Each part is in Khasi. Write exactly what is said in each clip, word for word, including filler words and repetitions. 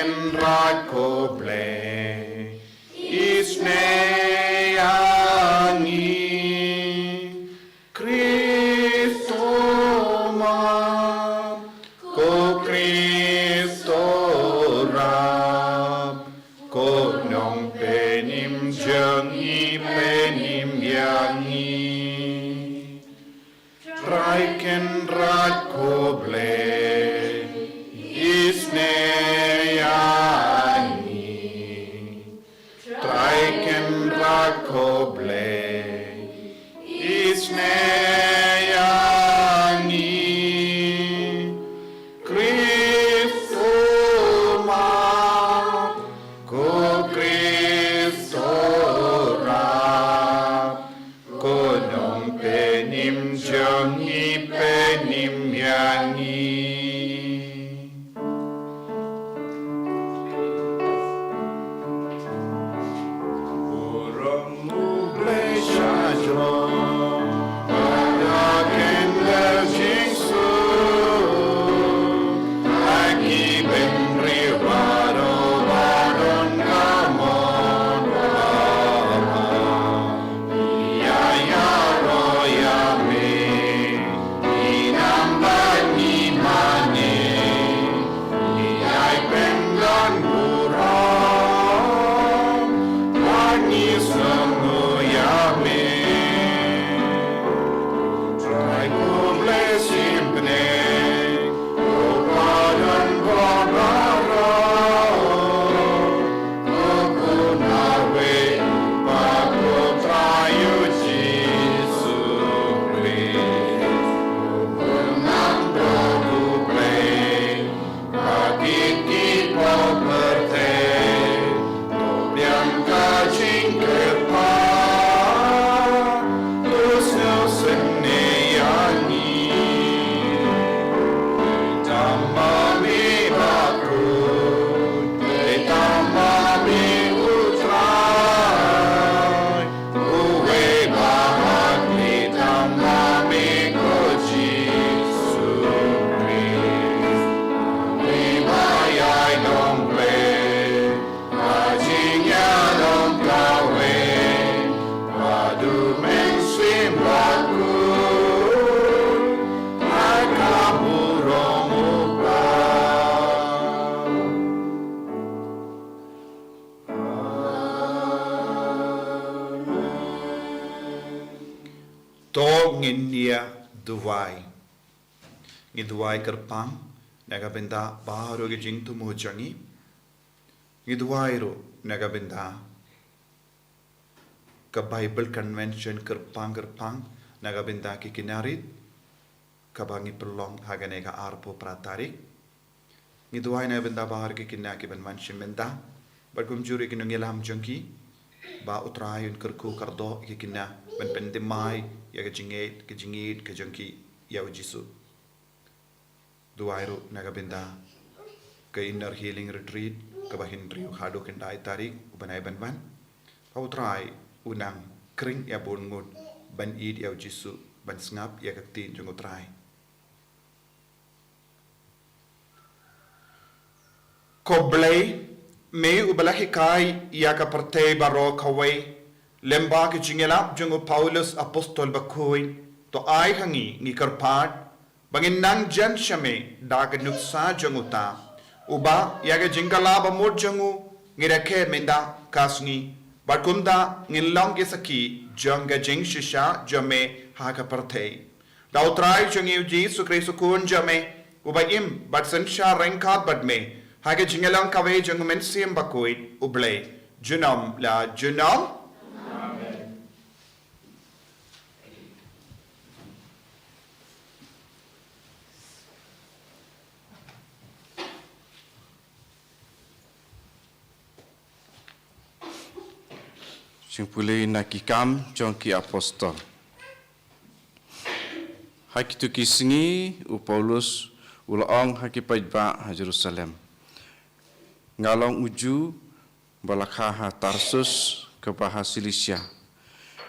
Kynrad ko Blei, isynei ïa ngi. Khrist u map, ko Khrist u rap, ko Nongpynim jong ngi, pynim ïa ngi. Trai Kynrad ko Blei, isynei ïa ngi. Trai Kynrad ko Blei, isynei ïa ngi. Khrist u map, ko Khrist u rap, ko Nongpynim jong ngi, pynim ïa ngi. Burom U Blei sha jrong, bad ha khyndiat ka jingsuk, ha ki bynriew baroh ba don ka mon. Ïa ïaroh ïa me, ngi nam bad ngi mane, ngi ai pynban burom, bad ngi sngewnguh ïa me. Trai ko Blei shimbynta, ko paw don bor baroh. Ko Khun marwei, bad ko Trai U Jisu Khrist. Ko Khun nongbuh U Blei, bad ki kpoh pyrthei, to biang ka jingkyrpad, to sngewsynei ïa ngi. Tang ma me Bakhraw, tang ma me U Trai, uwei ba hakri, tang ma me ko Jisu Khrist. Me ba ïai long Blei, ka jingïalong kawei, bad U Mynsiem Bakhuid, ha ka burom U Kpa. Amen. To ngin ïa duwai. Ngi duwai kyrpang na ka bynta baroh ki jingthmu jong ngi. Ngi duwai ruh na ka bynta ka Bible Convention kyrpang kyrpang na ka bynta ki kynja rit kaba ngi pynlong ha kane ka arphew phra tarik. Ngi duwai na ka bynta baroh ki kynja kiban wan shim bynta bad kumjuh ruh ki nongïalam jong ki, ba U Trai un kyrkhu kyrdoh ïa ki kynja ban pynthymmai ïa ka jingngeit, ka jingngeit ka jong ki ïa U Jisu. Duwai ruh na ka bynta ka Inner Healing Retreat kaba hynriew haduh khyndai tarik u bnai ban wan. Ba U Trai un nang khring ïa bun ngut ban ïeit ïa U Jisu, ban sngap ïa ka ktien jong U Trai. Ko Blei, me uba la hikai ïa ka pyrthei baroh kawei lyngba ka jingïalap jong u Paulus Apostol Bakhuid, to ai ha ngi, ngi kyrpad, ba ngin nang jan sha me da ka nuksa jong uta uba ïa ka jingkylla bamut jong u ngi rakhe mynta ka sngi, bad kumta ngin long ki sakhi jong ka jingshisha jong me ha ka pyrthei. Da U Trai jong ngi U Jisu Khrist U Khun jong me, uba im bad synshar ryngkat bad me ha ka jingïalong kawei jong U Mynsiem Bakhuid U Blei, junom la junom. Amen. Jingpule na Ki Kam jong ki Apostol. Ha kito ki sngi u Paulus u la ong ha ki paidbah ha Jerusalem, nga long u Jiw ba la kha ha Tarsus kaba ha Silisia.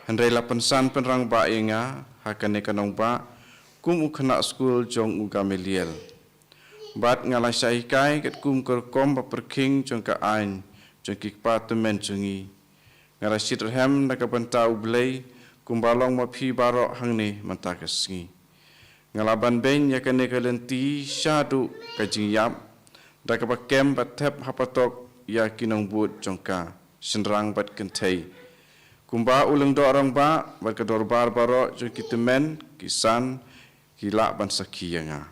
Hynrei la pynsan pynrangbah ïa nga ha kane ka nongbah kum u khynnah skul jong u Gamaliel. Bad nga la shah hikai katkum ka rukom ba pyrkhing jong ka aiñ jong ki kpa tymmen jong ngi. Nga la shit rhem na ka bynta U Blei, kumba long ma phi baroh hangne mynta ka sngi. Nga la ban beiñ ïa kane ka lynti shaduh ka jingïap, da kaba kem bad thep ha patok ïa ki nongbud jong ka, shynrang bad kynthei. Kumba u lyngdoh rangbah bad ka dorbar baroh jong ki tymmen ki san ki lah ban sakhi ïa nga.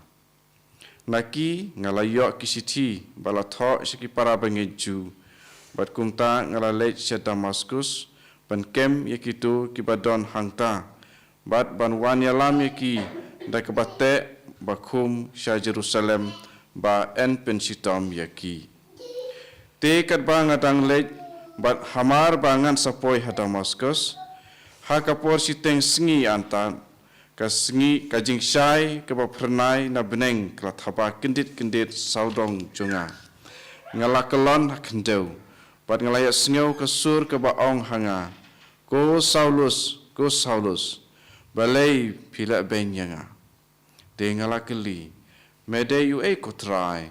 Na ki nga la ïoh ki shithi ba la thoh sha ki para bangeit Jiw, bad kumta nga la leit sha Damaskus ban kem ïa kito kiba don hangta, bad ban wan ïalam ïa ki da kaba teh ba khum sha Jerusalem, ba yn pynshitom ïa ki. Te katba nga dang leit, bad hamar ba ngan sa poi ha Damaskus, ha ka por shiteng sngi antad, ka sngi, ka jingshai kaba phyrnai na bneng ka la thaba kyndit kyndit sawdong jong nga. Nga la kyllon ha khyndew, bad nga la ïohsngew ka sur kaba ong ha nga, "Ko Saulus, ko Saulus, balei phi leh beiñ ïa nga?" Te nga la kylli, "Me dei uei ko Trai?"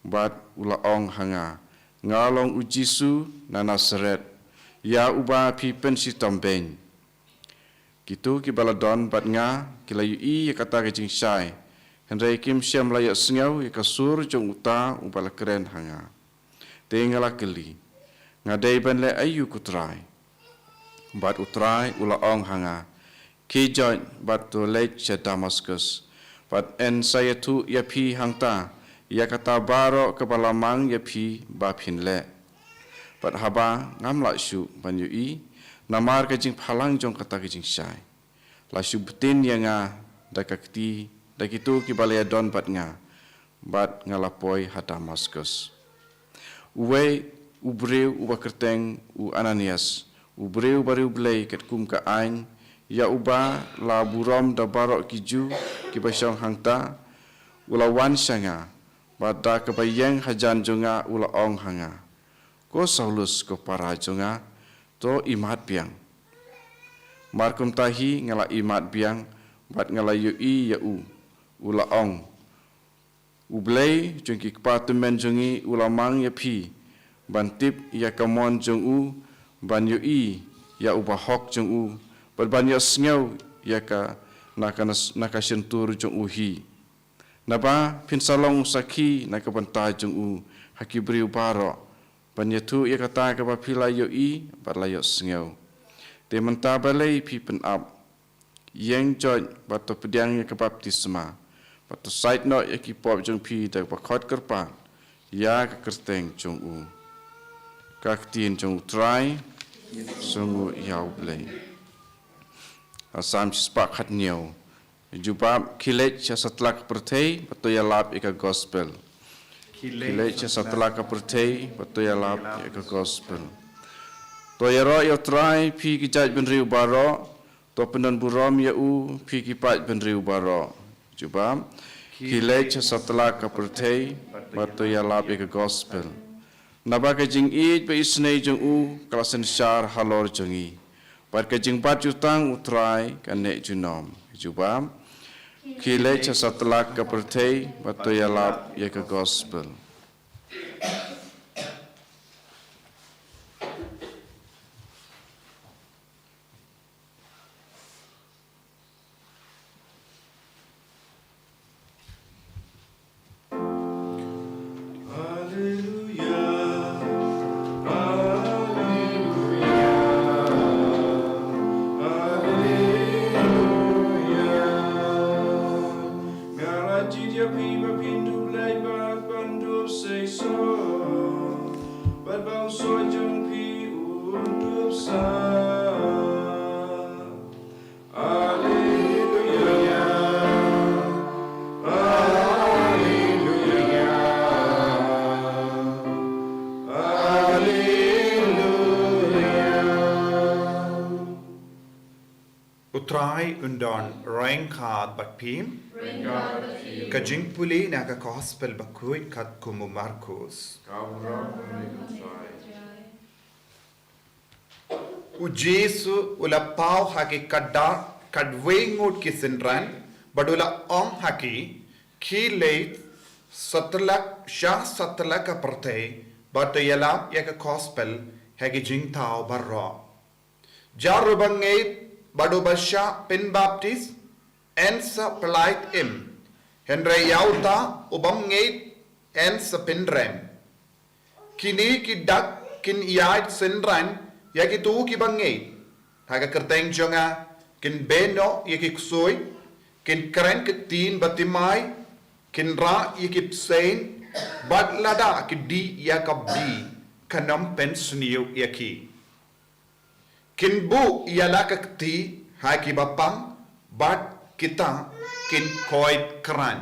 Bad u la ong ha nga, "Nga long u Jisu na Nasaret, ïa uba phi pynshitom beiñ." Kito kiba la don bad nga ki la ïohi ïa kata ka jingshai, hynrei kim shym la ïohsngew ïa ka sur jong uta uba la kren ha nga. Te nga la kylli, "Nga dei ban leh aïu ko Trai?" Bad u Trai u la ong ha nga, "Khie joit bad to leit sha Damaskus, bad yn sa ïathuh ïa phi hangta ïa kata baroh kaba la mang ïa phi ba phin leh." Bad haba ngam lah shuh ban ïohi namar ka jingphalang jong kata ka jingshai, la shu btin ïa nga da ka kti da kito kiba la ïadon bad nga, bad nga la poi ha Damaskus. Uwei u briew uba kyrteng u Ananias, u briew ba riewblei katkum ka aiñ, ïa uba la burom da baroh ki Jiw kiba shong hangta, u la wan sha nga, bad da kaba ïeng hajan jong nga u la ong ha nga, "Ko Saulus, ko para jong nga, to imat biang." Mar kumta hi nga la imat biang, bad nga la ïohi ïa u, u la ong, "U Blei jong ki kpa tymmen jong ngi u la mang ïa phi ban tip ïa ka mon jong u, ban ïohi ïa u bahok jong u, bad ban ïohsngew ïa ka na ka, na ka shyntur jong u hi. Naba phin sa long u sakhi na ka bynta jong u ha ki briew baroh, ban ïathuh ïa kata kaba phi la ïohi bad la ïohsngew. Te mynta balei phi pynap? Ïeng joit bad to pdiang ïa ka baptisma, bad to sait noh ïa ki pop jong phi da kaba khot kyrpad ïa ka kyrteng jong u." Ka ktien jong u Trai. Sngewnguh ïa U Blei. Salm shispah khathynñiew. Jubab, khie leit sha satlak pyrthei bad to ïalap ïa ka gospel. Khie leit sha satlak pyrthei bad to ïalap ïa ka gospel. To ïaroh ïa U Trai phi ki jaitbynriew baroh, to pyndonburom ïa u phi ki paidbynriew baroh. Jubab, khie leit sha satlak pyrthei bad to ïalap ïa ka gospel. Naba ka jingïeit ba isynei jong u ka la synshar halor jong ngi, bad ka jingbat jutang U Trai ka neh junom. Jubab, khie leit sha satlak pyrthei bad to ïalap ïa ka gospel. Alleluia, alleluia, alleluia. Nga la jied ïa phi ba phin dup leit bad ban dup seisoh, bad ba u soh jong phi un dup sah. Alleluia. Alleluia. Alleluia. U Trai un don ryngkat bad phi. Ryngkat bad phi. Ka jingpule na ka gospel bakhuid katkum u Markus. Ka burom ïa u Trai. U Jisu u la paw ha ki khatduh, khatwei ngut ki synran, bad u la ong ha ki, khie leit satlak sha satlak ka pyrthei, bad to ïalap ïa ka gospel ha ki jingthaw baroh. Jar uba ngeit bad uba shah pynbaptis yn sa pyllait im, hynrei ïa uta u bym ngeit yn sa pynrem. Kine ki dak kin ïaid synran ïa kito kiba ngeit. Ha ka kyrteng jong nga kin beh noh ïa ki ksuid, kin kren ki ktien bathymmai, kin rah ïa ki bseiñ, bad lada ki dih ïa ka bli kan ym pynsniew ïa ki. Kin buh ïa la ka kti ha kiba pang, bad kita kin koit kran.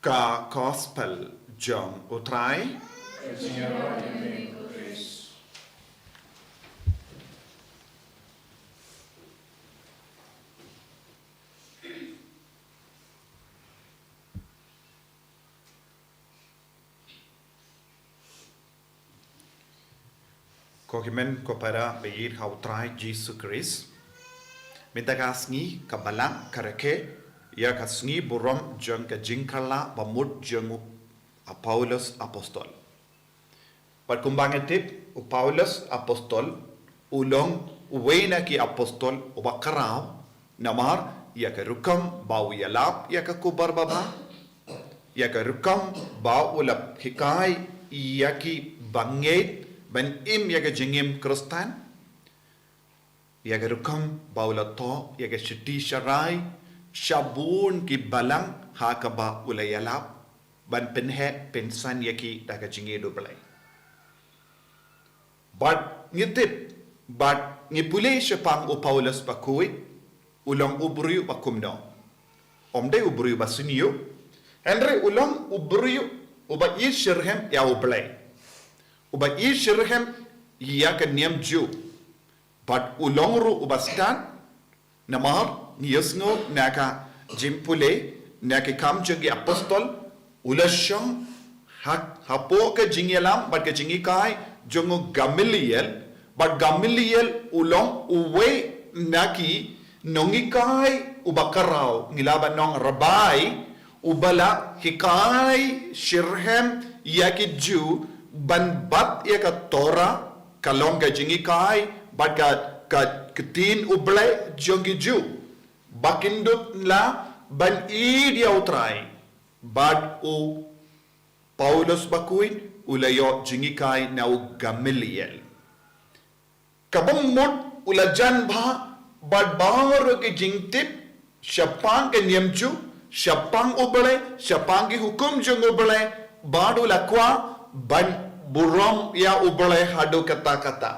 Ka gospel jong U Trai. Ko hynmen ko para ba ïeit ha U Trai Jisu Khrist. Mynta ka sngi ka balang ka rakhe ïa ka sngi burom jong ka jingkylla bamut jong u Paulus apostol. Bad kumba ngi tip, u Paulus apostol u long uwei na ki apostol uba khraw, namar ïa ka rukom ba u ïalap ïa ka khubor babha, ïa ka rukom ba u la hikai ïa kiba ngeit ban im ïa ka jingim Khristan, ïa ka rukom ba u la thoh ïa ka shithi sharai sha bun ki balang ha kaba u la ïalap ban pynheh pynsan ïa ki da ka jingïeit U Blei. Bad ngi tip, bad ngi pule shaphang u Paulus bakhuid, u long u briew ba kumno? Ym dei u briew ba sniew, hynrei u long u briew uba ïeit shitrhem ïa U Blei, uba ïeit shitrhem ïa ka niam Jiw. Bad u long ruh uba stad, namar ngi ïohsngew na ka jingpule na ki Kam jong ki Apostol, u la shong ha, hapoh ka jingïalam bad ka jinghikai jong u Gamaliel, bad Gamaliel u long uwei na ki nonghikai uba khraw, ngi lah ban ong rabbi, uba la hikai shitrhem ïa ki Jiw ban bat ïa ka Torah, ka long ka jinghikai bad ka, ka ktien U Blei jong ki Jiw, ba kin dup lah ban ïeit ïa U Trai. Bad u Paulus bakhuid u la ïoh jinghikai na u Gamaliel. Kaba mut u la jan bha bad baroh ki jingtip shaphang ka niam Jiw, shaphang U Blei, shaphang ki hukum jong U Blei, bad u la kwah ban burom ïa U Blei haduh katta katta.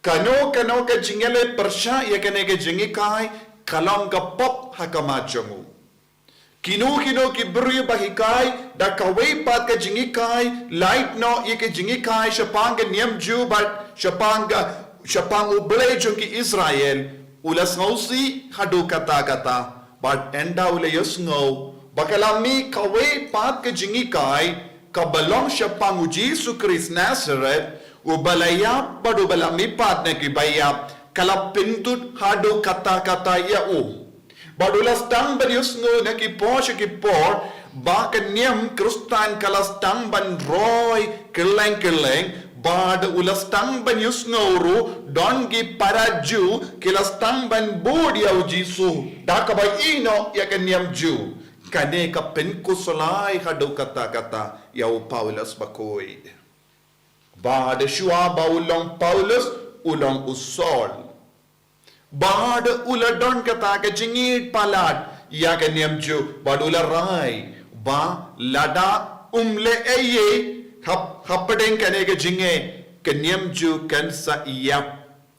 Kano kano ka jingïaleh pyrshah ïa kane ka jinghikai ka long ka pop ha khmat jong u. Kino kino ki briew ba hikai da kawei pat ka jinghikai, lait noh ïa ka jinghikai shaphang ka niam Jiw bad shaphang ka, shaphang U Blei jong ki Israel, u la sngewsih haduh katta katta. Bad ynda u la ïohsngew ba ka la mih kawei pat ka jinghikai kaba long shaphang U Jisu Khrist Nasareth, uba la ïap bad uba la mihpat na kiba ïap, ka la pynthut haduh katta katta ïa u. Bad u la sdang ban ïohsngew na ki por sha ki por ba ka niam Khristan ka la sdang ban roi kylleng kylleng, bad u la sdang ban ïohsngew ruh don ki para Jiw ki la sdang ban bud ïa U Jisu da kaba ïehnoh ïa ka niam Jiw. Kane ka pynkhuslai haduh katta katta ïa u Paulus bakhuid. Bad shuwa ba u long Paulus, u long u Saul. Bad u la don kata ka jingïeit palat ïa ka niam Jiw, bad u la rai ba lada um leh ei ei hap, hapdeng kane ka jingeh, ka niam Jiw kan sa ïap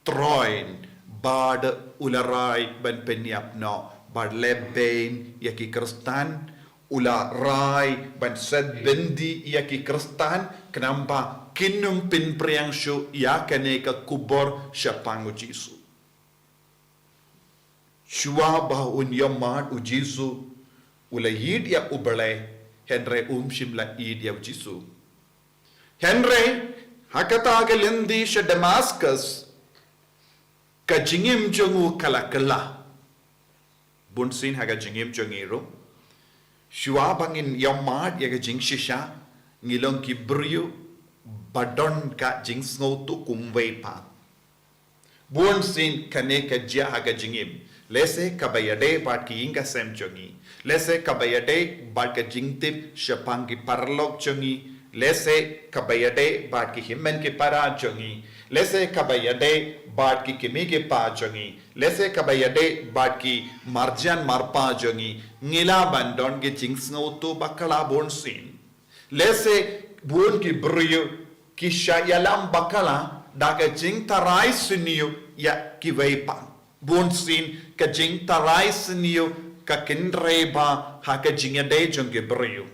troiñ. Bad u la rai ban pynïap noh, bad leh beiñ ïa ki Khristan, u la rai ban set byndi ïa ki Khristan, khnang ba kin ym pynpriang shuh ïa kane ka khubor shaphang U Jisu. Shuwa ba un ïohmad U Jisu, u la ïeit ïa U Blei, hynrei um shym la ïeit ïa U Jisu. Hynrei ha kata ka lynti sha Damascus, Ka jingim jong u ka la kylla. Bun sien ha ka jingim jong ngi ruh, shuwa ba ngin ïohmad ïa ka jingshisha, ngi long ki briew ba don ka jingsngewthuh kumwei pat. Bun sien kane ka jia ha ka jingim. Lehse kaba ïadei bad ki ïing ki sem jong ngi. Lehse kaba ïadei bad ka jingtip shaphang ki paralok jong ngi. Lehse kaba ïadei bad ki hynmen ki para jong ngi. Lehse kaba ïadei bad ki kmie ki kpa jong ngi. Lehse kaba ïadei bad ki marjan marpa jong ngi. Ngi lah ban don ki jingsngewthuh bakla bun sien. Lehse bun ki briew ki shah ïalam bakla da ka jingtharai sniew ïa kiwei pat. Bun sien ka jingtharai sniew ka kynrei bha ha ka jingïadei jong ki briew.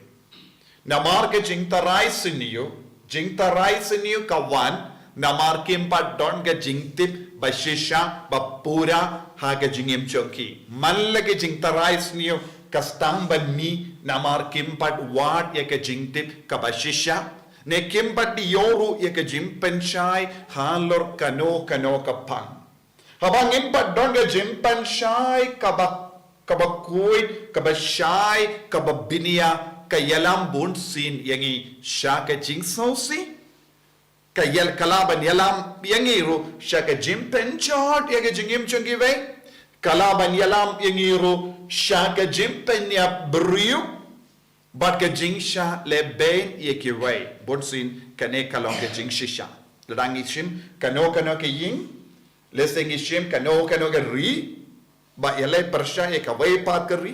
Namar ka jingtharai sniew, jingtharai sniew ka wan namar kim pat don ka jingtip ba shisha ba pura ha ka jingim jong ki. Man la ka jingtharai sniew ka sdang ban mih namar kim pat wad ïa ka jingtip kaba shisha, ne kim pat ïoh ruh ïa ka jingpynshai halor kano kano ka phang. Haba ngim pat don ka jingpynshai kaba, kaba khuid, kaba shai, kaba bniah, ka ïalam bun sien ïa ngi sha ka jingsngewsih. Ka ïal-, ka lah ban ïalam ïa ngi ruh sha ka jingpynjot ïa ka jingim jong kiwei. Ka lah ban ïalam ïa ngi ruh sha ka jingpynïap briew bad ka jingshah lehbeiñ ïa kiwei. Bun sien kane ka long ka jingshisha. Lada ngi shim kano kano ka ïing, lehse ngi shim kano kano ka ri, ba ïaleh pyrshah ïa kawei pat ka ri,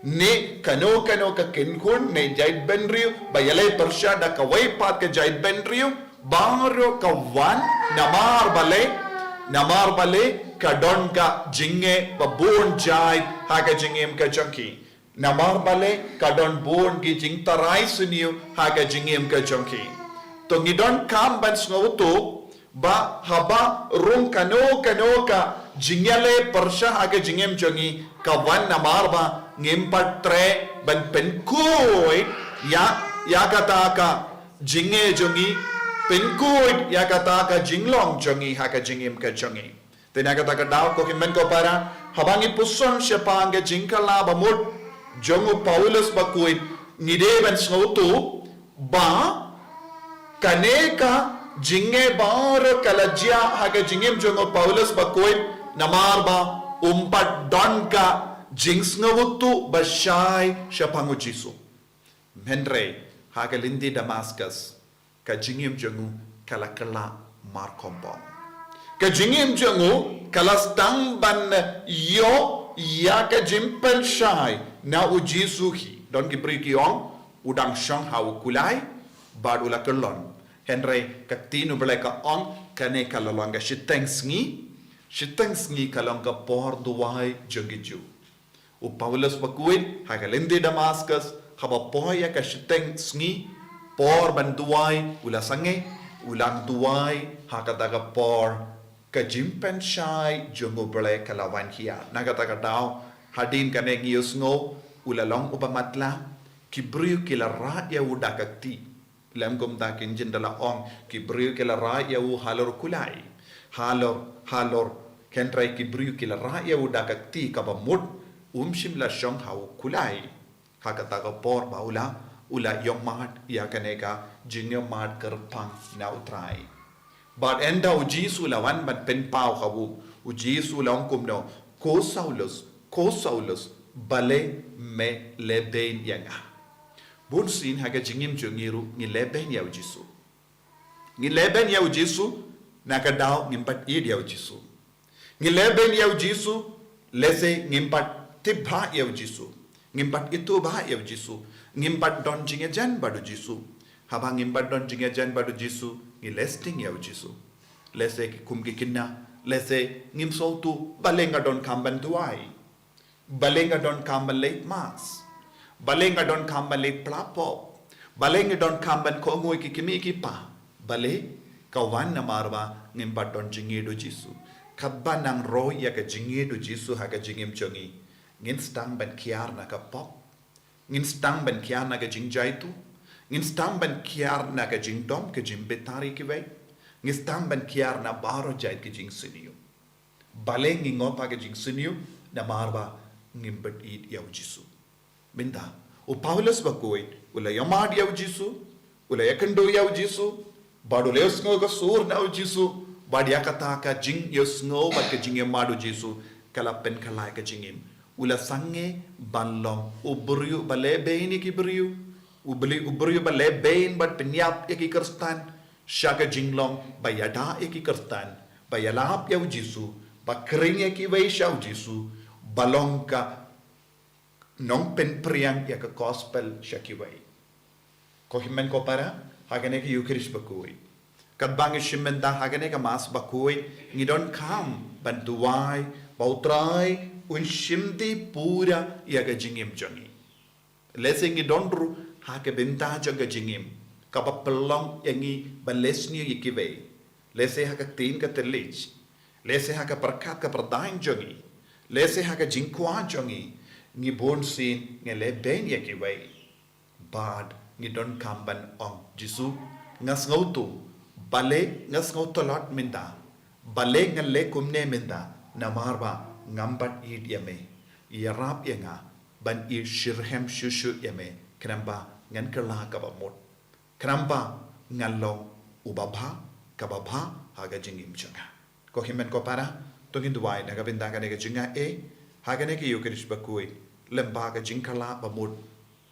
ne kano kano ka kynhun ne jaitbynriew ba ïaleh pyrshah da kawei pat ka jaitbynriew, baroh ka wan namar balei, namar balei ka don ka jingeh ba bun jait ha ka jingim ka jong ki. Namar balei ka don bun ki jingtharai sniew ha ka jingim ka jong ki. To ngi donkam ban sngewthuh ba haba rung kano kano ka jingïaleh pyrshah ha ka jingim jong ngi ka wan namar ba ngim pat treh ban pynkhuid ïa, ïa kata ka jingeh jong ngi, pynkhuid ïa kata ka jinglong jong ngi ha ka jingim ka jong ngi. Te na kata ka daw ko hynmen ko para, haba ngi puson shaphang ka jingkylla ba mut jong u Paulus bakhuid, ngi dei ban sngewthuh ba kane ka jingeh baroh ka la jia ha ka jingim jong u Paulus bakhuid namar ba um pat don ka jingsngewthuh ba shai shaphang u Jisu. Hynrei ha ka lynti Damascus ka jingim jong u ka la kylla markhongpong. Ka jingim jong u ka la sdang ban ïoh ïa ka jingpynshai na u Jisu hi. Don ki briew ki ong u dang shong ha u kulai bad u la kyllon. Hynrei ka ktien u Blei ka ong kane ka la long ka shiteng sngi. Shiteng sngi ka long ka por duwai jong ki Jiw. U Paulus bakhuid ha ka lynti Damascus, haba poi ïa ka shiteng sngi, por ban duwai u la sangeh, u la duwai ha kata ka por ka jingpynshai jong u Blei ka la wan hiar. Na kata ka daw hadien kane ngi ïohsngew u la long uba matlah, ki briew ki la rah ïa u da ka kti. Lem kumta ki jin da la ong ki briew ki la rah ïa u halor kulai. Halor, halor, hynrei ki briew ki la rah ïa u da ka kti kaba mut um shym la shong ha u kulai. Ha kata ka por ba u la, u la ïohmad ïa kane ka jingïohmad kyrpang na u Trai. Bad ynda u Jisu u la wan ban pynpaw ha u, u Jisu u la ong kumno, ko Saulus, ko Saulus, balei me lehbeiñ ïa nga. Bun sien ha ka jingim jong ngi ruh ngi lehbeiñ ïa u Jisu. Ngi lehbeiñ ïa u Jisu na ka daw ngim pat ïeit ïa u Jisu. Ngi lehbeiñ ïa u Jisu lehse ngim pat tip bha ïa u Jisu. Ngim pat ithuh bha ïa u Jisu. Ngim pat don jingïajan bad u Jisu. Haba ngim pat don jingïajan bad u Jisu, ngi leh sting ïa u Jisu. Lehse ki kum ki kynna, lehse ngim sngewthuh balei nga donkam ban duwai. Balei nga donkam ban leit mass. Balei nga donkam ban leit pla pop. Balei nga donkam ban kohnguh ïa ki kmie ki kpa. Balei, ka wan namar ba ngim pat don jingïeit u Jisu. Katba nang roi ïa ka jingïeit u Jisu ha ka jingim jong ngi, ngin sdang ban kiar na ka pop. Ngin sdang ban kiar na ka jingjaituh. Ngin sdang ban kiar na ka jingdom, ka jingbitar ïa kiwei. Ngin sdang ban kiar na baroh jait ki jingsniew. Balei ngi ngop ha ka jingsniew? Namar ba ngim bad ïeit ïa u Jisu. Mynta u Paulus bakhuid u la ïamad ïa u Jisu, u la ïakynduh ïa u Jisu, bad u la ïohsngew ka sur na u Jisu, bad ïa kata ka jingïohsngew bad ka jingïamad u Jisu ka la pynkylla ïa ka jingim. U la sangeh ban long u briew ba lehbeiñ ïa ki briew, u bli-, u briew ba lehbeiñ bad pynïap ïa ki Khristan, sha ka jinglong ba ïada ïa ki Khristan, ba ïalap ïa u Jisu, ba khring ïa kiwei sha u Jisu, ba long ka nongpynphriang ïa ka gospel sha kiwei. Ko hynmen ko para, ha kane ka Ïukharist bakhuid, katba ngi shim mynta ha kane ka Mass bakhuid, ngi donkam ban duwai ba U Trai un shimti pura ïa ka jingim jong ngi. Lehse ngi don ruh ha ka bynta jong ka jingim kaba pynlong ïa ngi ban leh sniew ïa kiwei. Lehse ha ka ktien ka thylliej, lehse ha ka pyrkhat ka pyrdaiñ jong ngi, lehse ha ka jingkwah jong ngi, ngi bunsien ngi lehbeiñ ïa kiwei. Bad ngi donkam ban ong, Jisu, nga sngewthuh, balei nga sngew tlot mynta, balei nga leh kumne mynta, namar ba ngam bad ïeit ïa me. Ïarap ïa nga ban ïeit shitrhem shuh shuh ïa me, khnang ba ngan kylla kaba mut, khnang ba ngan long uba bha, kaba bha ha ka jingim jong nga. Ko hynmen ko para, to ngin duwai na ka bynta kane ka jingaiei ha kane ka Ïukharist bakhuid, lyngba ka jingkylla ba mut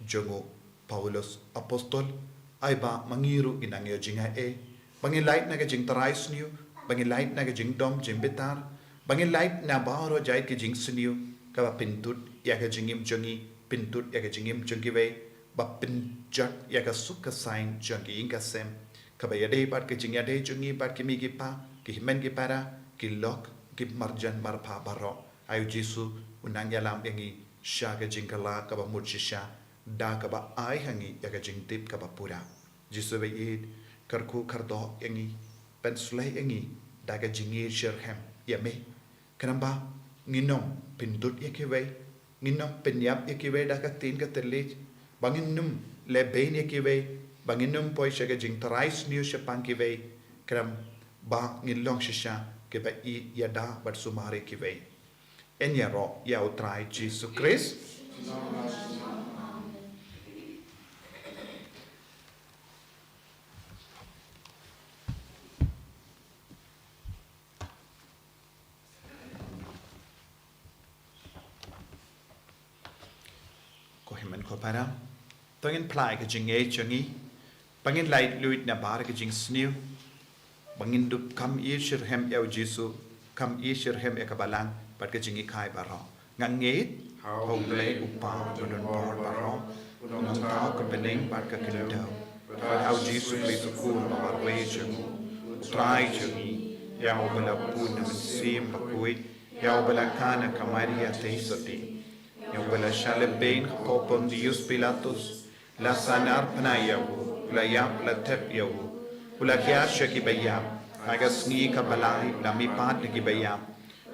jong u Paulus Apostol. Ai ba ma ngi ruh ngin nang ïoh jingaiei, ba ngin lait na ka jingtharai sniew, ba ngin lait na ka jingdom jingbitar, ba ngin lait na baroh jait ka jingsniew kaba pyntud ïa ka jingim jong ngi, pyntud ïa ka jingim jong kiwei, ba pynjot ïa ka suk ka saiñ jong ki ïing ka sem, kaba ïadei bad ka jingïadei jong ngi bad ki mei ki pa, ki hynmen ki para, ki lok, ki marjan marpa baroh. Ai u Jisu un nang ïalam ïa ngi sha ka jingkylla kaba mut shisha, da kaba ai ha ngi ïa ka jingtip kaba pura. Jisu ba ïeit, kyrkhu kyrdoh ïa ngi, pynshlei ïa ngi da ka jingïeit shitrhem ïa me, khnang ba ngin ym pyntud ïa kiwei, ngin ym pynïap ïa kiwei da ka ktien ka thylliej, ba ngin ym lehbeiñ ïa kiwei, ba ngin ym poi sha ka jingtharai sniew shaphang kiwei, khnang ba ngin long shisha kiba ïeit ïada bad sumar ïa kiwei. Yn ïaroh ïa U Trai Jisu Khrist. Ko hynmen ko para, to ngin phla ïa ka jingngeit jong ngi, ba ngin lait luid na bar ka jingsniew, ba ngin dup kam ïeit shitrhem ïa u Jisu, kam ïeit shitrhem ïa ka Balang bad ka jinghikai baroh. Nga ngeit ha U Blei U Kpa ba don bor baroh, U Nongthaw ka bneng bad ka khyndew, bad ha u Jisu Khrist u Khun ba marwei jong u, U Trai jong ngi, ïa uba la bun na u Mynsiem Bakhuid, ïa uba la kha na ka Maria Theisotti, ïa uba la shah lehbeiñ hapoh Pontius Pilatus, la sahnarphna ïa u, u la ïap, la thep ïa u, u la hiar sha kiba ïap, ha ka sngi kaba lai u la mihpat na kiba ïap,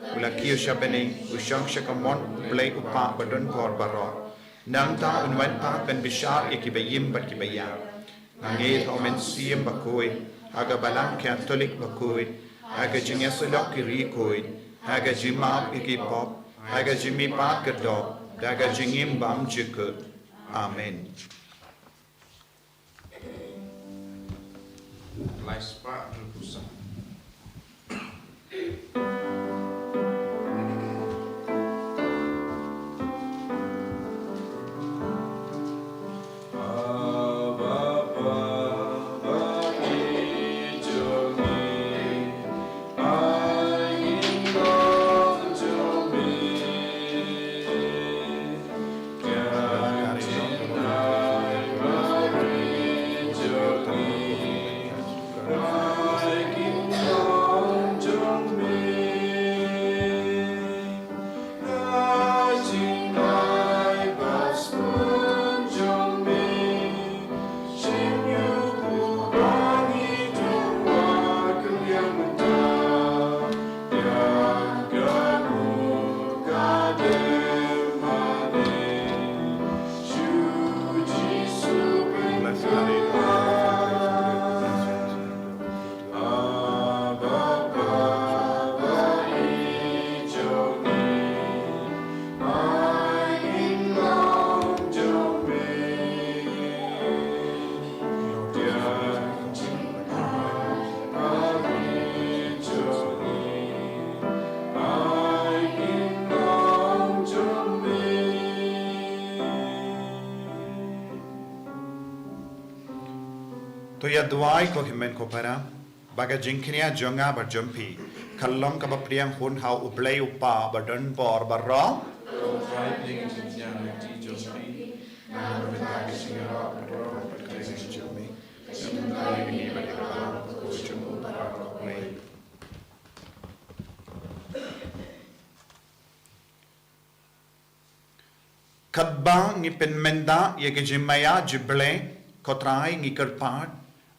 u la kiew sha bneng, u shong sha ka mon U Blei U Kpa ba don bor baroh. Nangta un wan pat ban bishar ïa kiba im bad kiba ïap. Nga ngeit ha U Mynsiem Bakhuid, ha ka Balang Katholik bakhuid, ha ka jingïasyllok ki riewkhuid, ha ka jingmap ïa ki pop, ha ka jingmihpat ka doh, ha ka jingim bym jukut. Amen. Lai spah hynriew phew saw. To ïa duwai ko hynmen ko para, ba ka jingkñia jong nga bad jong phi kan long kaba pdiang hun ha U Blei U Kpa badonbor baroh. Katba ngi pynmynta ïa ka jingmaïa jong U Blei, ko Trai, ngi kyrpad,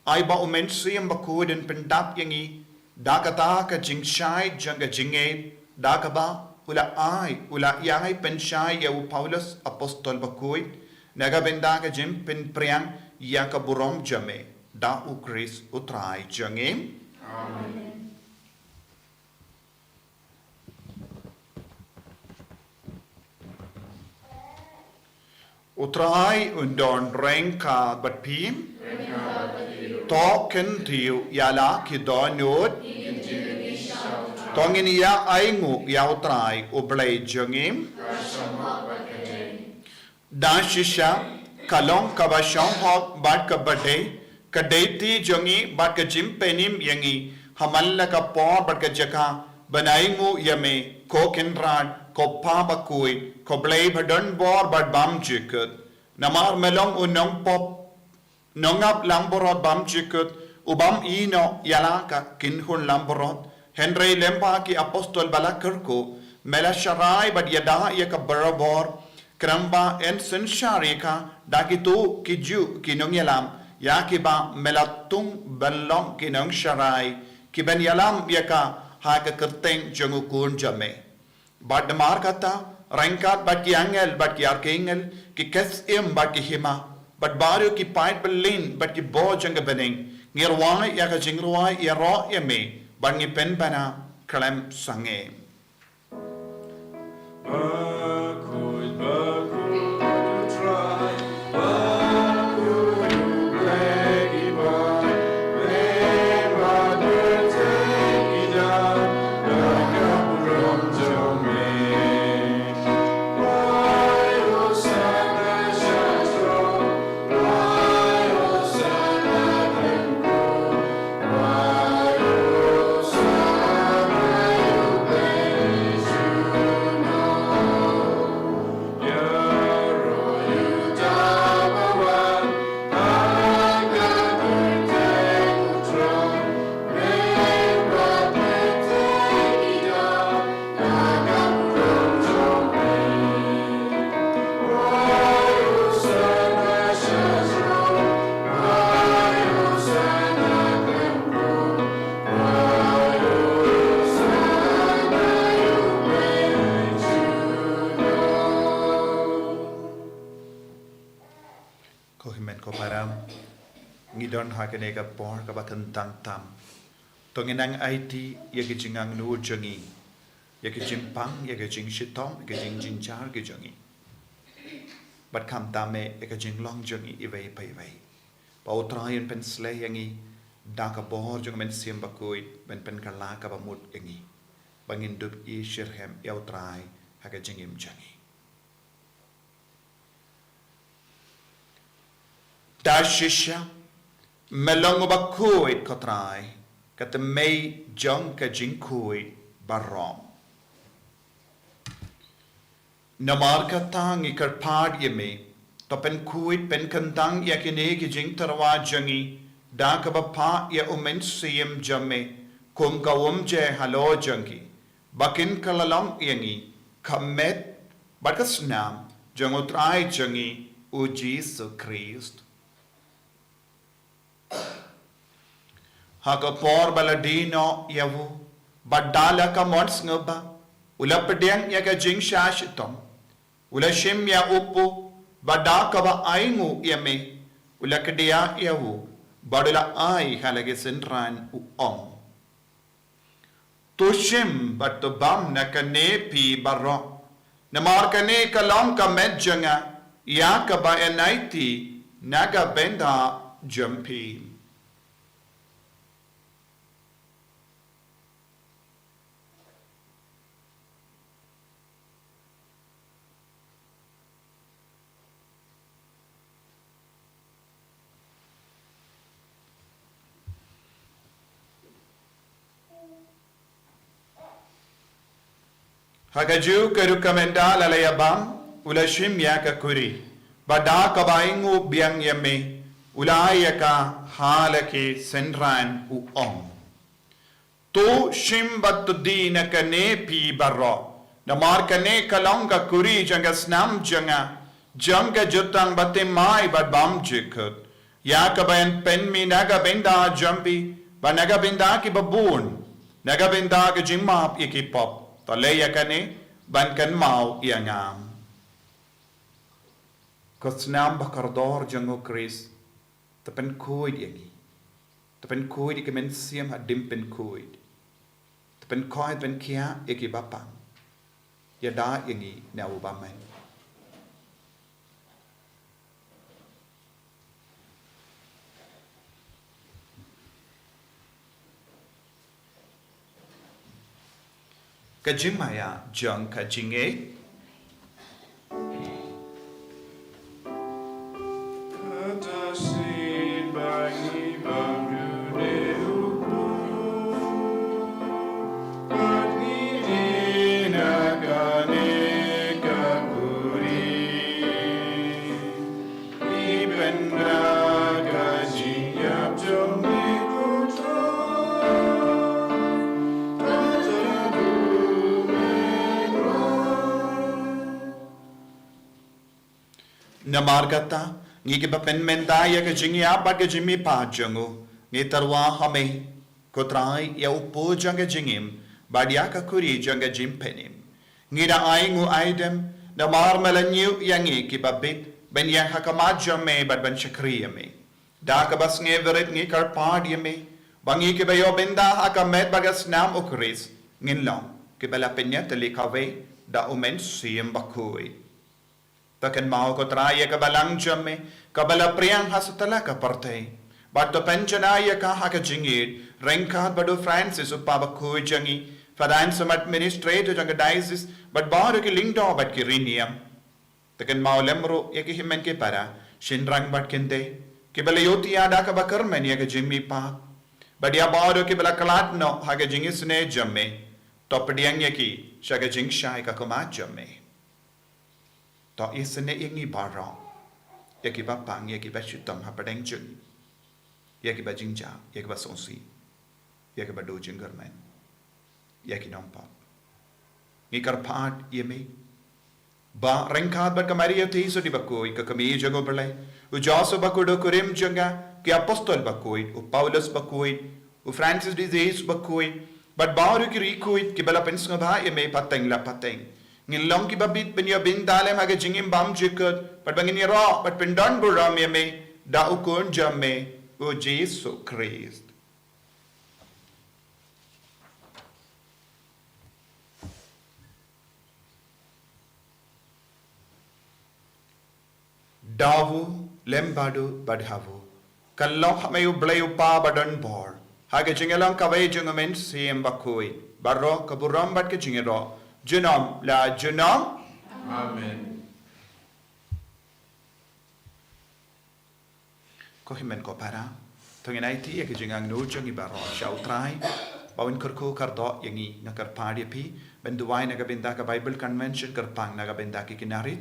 ai ba U Mynsiem Bakhuid un pyndap ïa ngi da kata ka jingshai jong ka jingngeit, da kaba u la ai, u la ïai pynshai ïa u Paulus apostol bakhuid, na ka bynta ka jingpynphriang ïa ka burom jong me, da U Khrist U Trai jong ngi. Amen. U Trai un don ryngkat bad phi. To kyntiew ïa la ki dohnud. To ngin ïa ainguh ïa U Trai U Blei jong ngi. Da shisha, ka long kaba shong hok bad kaba dei, ka dei ti jong ngi bad ka jingpynim ïa ngi, ha man la ka por bad ka jaka, ban ainguh ïa me, ko Kynrad, ko Kpa Bakhuid, ko Blei badonbor bad bymjukut. Namar me long u nongpop, nongap langbrot bymjukut, u bym ïehnoh ïa la ka kynhun langbrot, hynrei lyngba ki apostol ba la kyrkhu, me la sharai bad ïada ïa ka barabor, khnang ba yn synshar ïa ka da kito kijuh ki nongïalam, ïa kiba me la tung ban long ki nongsharai, ki ban ïalam ïa ka ha ka kyrteng jong U Khun jong me. Bad namar kata, ryngkat bad ki angel, bad ki archangel, ki ksiem, bad ki hima, bad baroh ki paid byllien, bad ki bor jong ka bneng, ngi rwai ïa ka jingrwai ïaroh ïa me, bad ngi pynbna khlem sangeh. Ko hynmen ko para, ngi don ha kane ka por kaba kyntang tam. To ngin nang aiti ïa ka jingangnud jong ngi, ïa ka jingpang, ïa ka jingshitom, ïa ka jingjynjar ka jong ngi. Bad khamtam eh ïa ka jinglong jong ngi iwei pa iwei. Ba U Trai un pynshlei ïa ngi da ka bor jong U Mynsiem Bakhuid, ban pynkylla kaba mut ïa ngi, ba ngin dup ïashitrhem ïa U Trai ha ka jingim jong ngi. Da shisha, me long uba khuid ko Trai, ka tmei jong ka jingkhuid baroh. Namar kata ngi kyrpad ïa me, to pynkhuid pynkyntang ïa kine ki jingtyrwa jong ngi, da kaba phah ïa U Mynsiem jong me, kum ka umjer halor jong ki, ba kin kylla long ïa ngi ka met bad ka snam jong U Trai jong ngi U Jisu Khrist. Ha ka por ba la die noh ïa u, bad da la ka mon sngewbha, u la pdiang ïa ka jingshah shitom, u la shim ïa u kpu, bad da kaba ainguh ïa me, u la kdiah ïa u, bad u la ai ha la ki synran, u ong: To shim bad to bam na kane phi baroh, namar kane ka long ka met jong nga, ïa kaba yn aiti na ka bynta jong phi. Ha kajuh ka rukom ynda la la ïabam, u la shim ïa ka kuri. Bad da kaba ainguh biang ïa me, u la ai ïa ka ha la ki synran, u ong: To shim bad to die na kane phi baroh. Namar kane ka long ka kuri jong ka snam jong nga, jong ka jutang bathymmai bad bymjukut, ïa kaba yn pynmih na ka bynta jong phi bad na ka bynta kiba bun, na ka bynta ka jingmap ïa ki pop. To leh ïa kane ban kynmaw ïa nga. Ka snam bakordor jong u Khrist, to pynkhuid ïa ngi. To pynkhuid ïa ki mynsiem hadien pynkhuid. To pynkhuid pynkhiah ïa kiba pang. Ïada ïa ngi na u bymman. Ka jingmaïa jong ka jingngeit. Namar kata, ngi kiba pynmynta ïa ka jingïap bad ka jingmihpat jong u, ngi tyrwa ha me, ko Trai, ïa u pud jong ka jingim bad ïa ka kuri jong ka jingpynim. Ngi da ainguh aidem, namar me la ñiew ïa ngi kiba bit ban ïeng ha khmat jong me bad ban shakri ïa me. Da kaba sngewrit ngi kyrpad ïa me ba ngi kiba ïoh bynta ha ka met bad ka snam u Khrist, ngin long kiba la pynïatylli kawei da u Mynsiem Bakhuid. To kynmaw, ko Trai, ïa ka balang jong me kaba la phriang ha satlak ka pyrthei, bad to pynjanai ïa ka ha ka jingïeit ryngkat bad u Francis u Papa bakhuid jong ngi, Father Anselm, administrator jong ka diocese, bad baroh ki lyngdoh bad ki riewniam. To kynmaw lem ruh ïa ki hynmen ki para, shynrang bad kynthei, kiba la ïohthiah da kaba kyrmen ïa ka jingmihpat, bad ïa baroh kiba la khlad noh ha ka jingisynei jong me. To pdiang ïa ki sha ka jingshai ka khmat jong me. To isynei ïa ngi baroh, ïa kiba pang, ïa kiba shitom hapdeng jong ngi, ïa kiba jingjia, ïa kiba sngewsih, ïa kiba duh jingkyrmen, ïa ki nongpop. Ngi kyrpad ïa me ba ryngkat bad ka Maria Theisotti bakhuid, ka kmie jong u Blei, u Joseph bakhuid u kurim jong ka, ki apostol bakhuid, u Paulus bakhuid, u Francis de Sales bakhuid, bad baroh ki riewkhuid kiba la pynsngewbha ïa me pateng la pateng, ngin long kiba bit ban ïoh bynta lem ha ka jingim bymjukut, bad ba ngin ïaroh bad pyndonburom ïa me da u Khun jong me, u Jisu Khrist. Dawu lem bad u bad ha u. Kan long ha me u Blei u Kpa badonbor, ha ka jingïalong kawei jong u Mynsiem Bakhuid, baroh ka burom bad ka jingïaroh junom la junom. Amen. Ko hynmen ko para, to ngin aiti ïa ka jingangnud jong ngi baroh sha u Trai ba un kyrkhu kyrdoh ïa ngi. Nga kyrpad ïa phi ban duwai na ka bynta ka Bible Convention kyrpang na ka bynta ki khynnah rit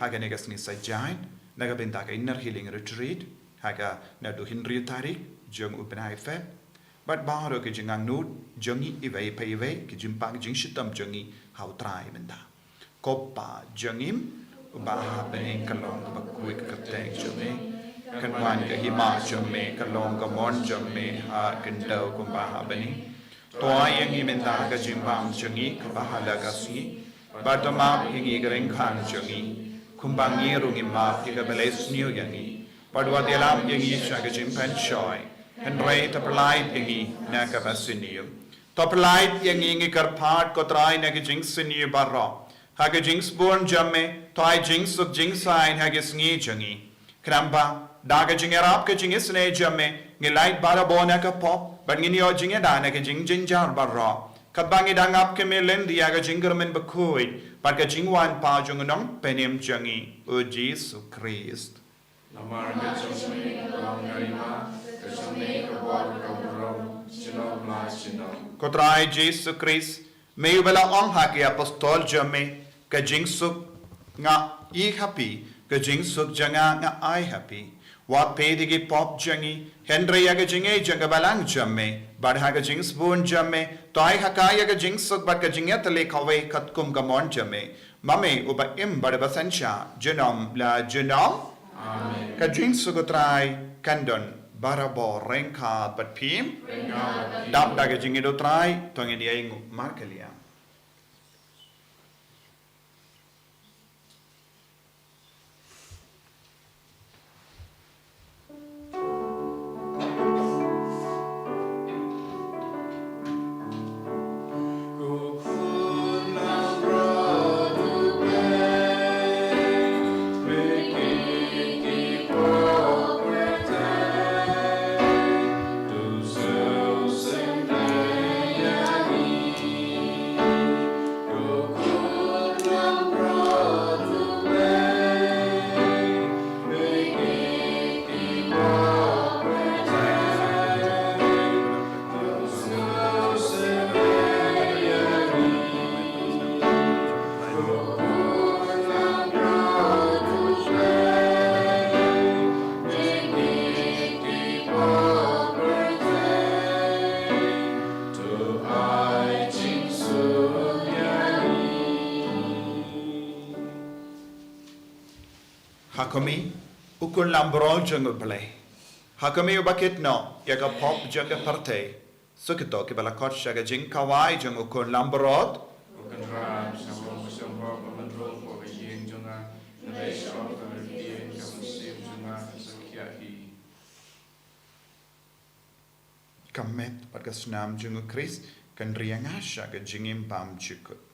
ha kane ka sngi Saitjaiñ, na ka bynta ka Inner Healing Retreat ha ka naduh hynriew tarik jong u bnai Feb, bad baroh ki jingangnud jong ngi iwei pa iwei, ki jingpang jingshitom jong ngi ha u Trai mynta. Ko Pa jong ngi uba ha bneng, kan long kaba khuid ka kyrteng jong me, kan wan ka hima jong me, kan long ka mon jong me ha khyndew kumba ha bneng. To ai ïa ngi mynta ka jingbam jong ngi kaba ha la ka sngi, bad to map ïa ngi ka ryngkang jong ngi, kumba ngi ruh ngi map ïa kiba leh sniew ïa ngi, bad wat ïalam ïa ngi sha ka jingpynshoi, hynrei to pyllait ïa ngi na kaba sniew. To pyllait ïa ngi, ngi kyrpad ko Trai, na ka jingsniew baroh, ha ka jingsbun jong me to ai jingsuk jingsaiñ ha ka sngi jong ngi. Khnang ba da ka jingïarap ka jingisynei jong me, ngi lait barabor na ka pop bad ngin ïoh jingïada na ka jingjynjar baroh, katba ngi dang ap kmie lynti ïa ka jingkyrmen bakhuid bad ka jingwan pat jong u Nongpynim jong ngi, u Jisu Khrist. Namar ka jong me ka long ka hima, ka jong me ka bor, ka burom, junom la junom. Ko Trai Jisu Khrist, Me uba la ong ha ki apostol jong me, ka jingsuk nga ai ha phi, ka jingsuk jong nga nga ai ha phi. Wat peit ïa ki pop jong ngi, hynrei ïa ka jingïeit jong ka balang jong me, bad ha ka jingsbun jong me, to ai ha ka ïa ka jingsuk bad ka jingïatylli kawei katkum ka mon jong me. Ma me uba im bad uba synshar junom la junom. Amen. Ka jingsuk U Trai kan don barabor ryngkat bad phi. Ryngkat bad phi. Dap da ka jingïeit U Trai, to ngin ïa ïeng markylliang. Ha ka me, u khun langbrot jong U Blei. Ha ka me uba kit noh ïa ka pop jong ka pyrthei. Sa kito kiba la khot sha ka jingkhawai jong u khun langbrot. U Kynrad, sngewbha sngewbha ba men rung hapoh ka ïing jong nga, nalor sha ka mynsiem jong nga kan sa khiah hi. Ka met bad ka snam jong U Khrist kan ri ïa nga sha ka jingim bymjukut.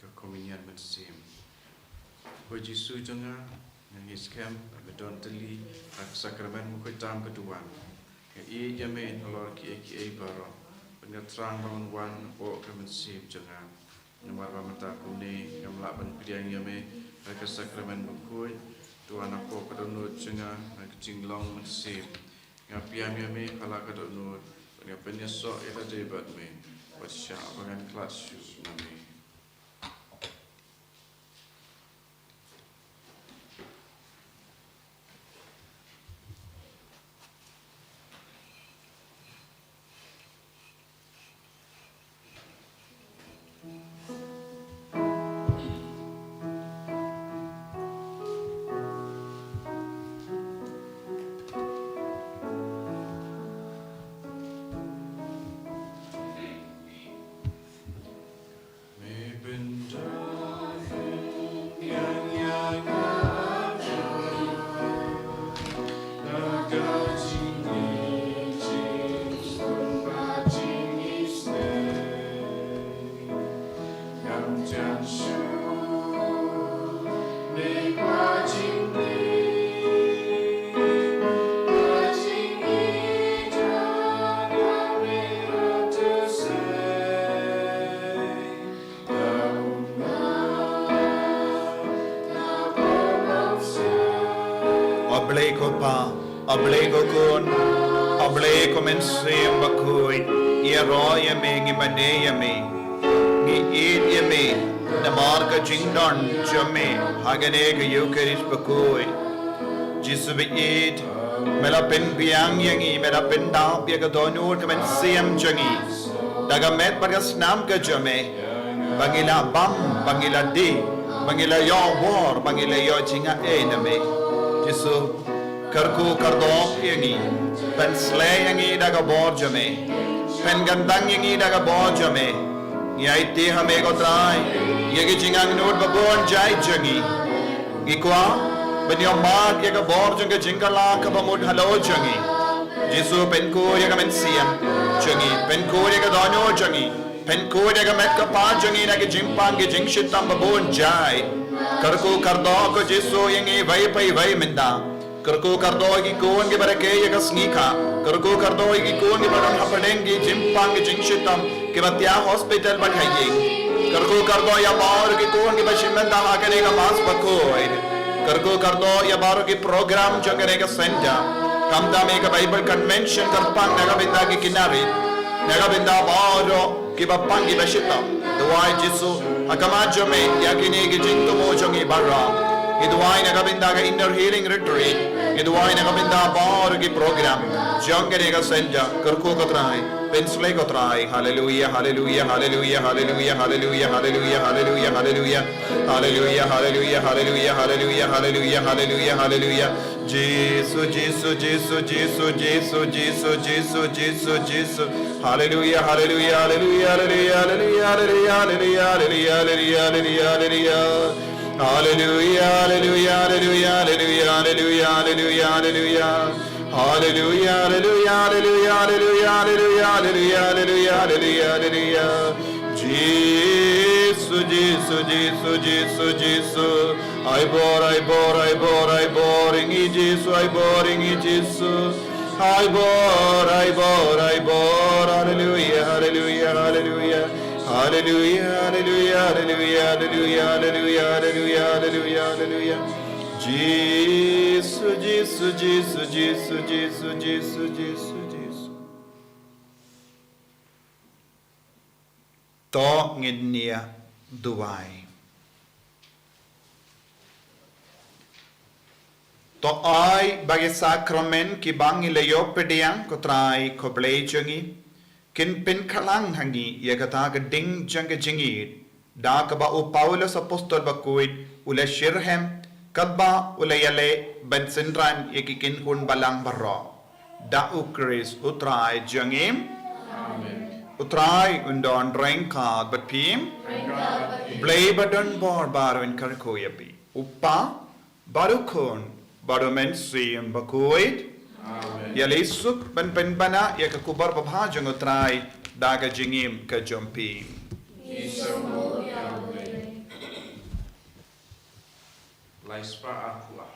Ka Komunion Mynsiem. Ko Jisu jong nga, nga ngeit skhem ba me don tylli ha ka sakramen bakhuid tam ka duwan. Nga ïeit ïa me halor kiei kiei baroh, bad nga thrang ba men wan hapoh ka mynsiem jong nga. Namar ba mynta kumne ngam lah ban pdiang ïa me ha ka sakramen bakhuid. To wan hapoh ka dohnud jong nga ha ka jinglong mynsiem. Nga pdiang ïa me ha la ka dohnud, bad nga pynïasoh ïa lade bad me, bad shah ba ngan khlad shuh na me. Me Blei ko Pa, a Blei ko Khun, a Blei ko Mynsiem Bakhuid, ïaroh ïa me, ngi mane ïa me, ngi ïeit ïa me, namar ka jingdon jong me ha kane ka Eukharist bakhuid. Jisu ba ïeit, me la pynbiang ïa ngi, me la pyndap ïa ka dohnud ka mynsiem jong ngi da ka met bad ka snam ka jong me, ba ngi la bam, ba ngi la die, ba ngi la ïoh bor, ba ngi la ïoh jingaiei na me. Jisu, kyrkhu kyrdoh ïa ngi, pynsleh ïa ngi da ka bor jong me, pynkyntang ïa ngi da ka bor jong me. Ngi aiti ha me ko Trai ïa ki jingangnud babun jait jong ngi. Ngi kwah ban ïoh mad ïa ka bor jong ka jingkylla kaba mut halor jong ngi. Jisu, pynkhuid ïa ka mynsiem jong ngi, pynkhuid ïa ka dohnud jong ngi, pynkhuid ïa ka met ka phad jong ngi na ki jingpang ki jingshitom babun jait. Kyrkhu kyrdoh ko Jisu ïa ngi iwei pa iwei mynta. Kyrkhu kyrdoh ïa ki khun kiba rakhe ïa ka sngi kha. Kyrkhu kyrdoh ïa ki khun kiba don hapdeng ki jingpang ki jingshitom, kiba thiah hospital bad ha ïing. Kyrkhu kyrdoh ïa baroh ki khun kiba shim bynta ha kane ka Mass bakhuid. Kyrkhu kyrdoh ïa baroh ki program jong kane ka centre, khamtam ïa ka Bible Convention kyrpang na ka bynta ki khynnah rit, na ka bynta baroh kiba pang kiba shitom. Duwai Jisu, ha khmat jong me ïa kine ki jingthmu jong ngi baroh. Ngi duwai na ka bynta ka Inner Healing Retreat, ngi duwai na ka bynta baroh ki program jong kane ka centre. Kyrkhu ko Trai, pynsleh ko Trai. Haleluia, haleluia, haleluia, haleluia, haleluia, haleluia, haleluia, haleluia. Haleluia, haleluia, haleluia, haleluia, haleluia, haleluia, haleluia. Jisu, Jisu, Jisu, Jisu, Jisu, Jisu, Jisu, Jisu. Haleluia, haleluia, haleluia, haleluia, haleluia, haleluia, haleluia, haleluia, haleluia, haleluia. Haleluia, haleluia, haleluia, haleluia, haleluia, haleluia, haleluia. Haleluia, haleluia, haleluia, haleluia, haleluia, haleluia, haleluia, haleluia, haleluia. Jisu, Jisu, Jisu, Jisu, Jisu. Ai bor, ai bor, ai bor, ai bor ïa ngi Jisu, ai bor ïa ngi Jisu. Ai bor, ai bor, ai bor. Haleluia, haleluia, haleluia. Haleluia, haleluia, haleluia, haleluia, haleluia, haleluia, haleluia, haleluia. Jisu, Jisu, Jisu, Jisu, Jisu, Jisu, Jisu, Jisu. To ngin ïa duwai. To ai ba ki sakramen kiba ngi la ïoh pdiang, ko Trai, ko Blei jong ngi, kin pynkhlang ha ngi ïa kata ka ding jong ka jingïeit, da kaba u Paulus Apostol bakhuid u la shitrhem, katba u la ïaleh ban synran ïa ki kynhun balang baroh. Da U Khrist U Trai jong ngi. Amen. U Trai un don ryngkat bad phi. Ryngkat bad phi. Blei ba don bor baroh un kyrkhu ïa phi. U Kpa, bad U Khun, bad U Mynsiem Bakhuid. Amen. Ïaleh suk ban pynbna ïa ka khubor babha jong U Trai da ka jingim ka jong phi. Ngi sngewbha ïa U Blei. Lai spah arphew ar.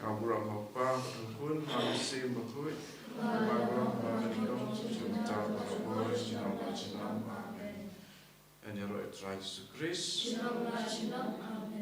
Ka burom ha u Kpa, bad ha u Khun, bad ha u Mynsiem Bakhuid. Ba burom ba ka dei tang sha u Trai bad ha u Blei, junom la junom. Amen. Ngan ïaroh ïa u Trai Jisu Khrist. Junom la junom. Amen.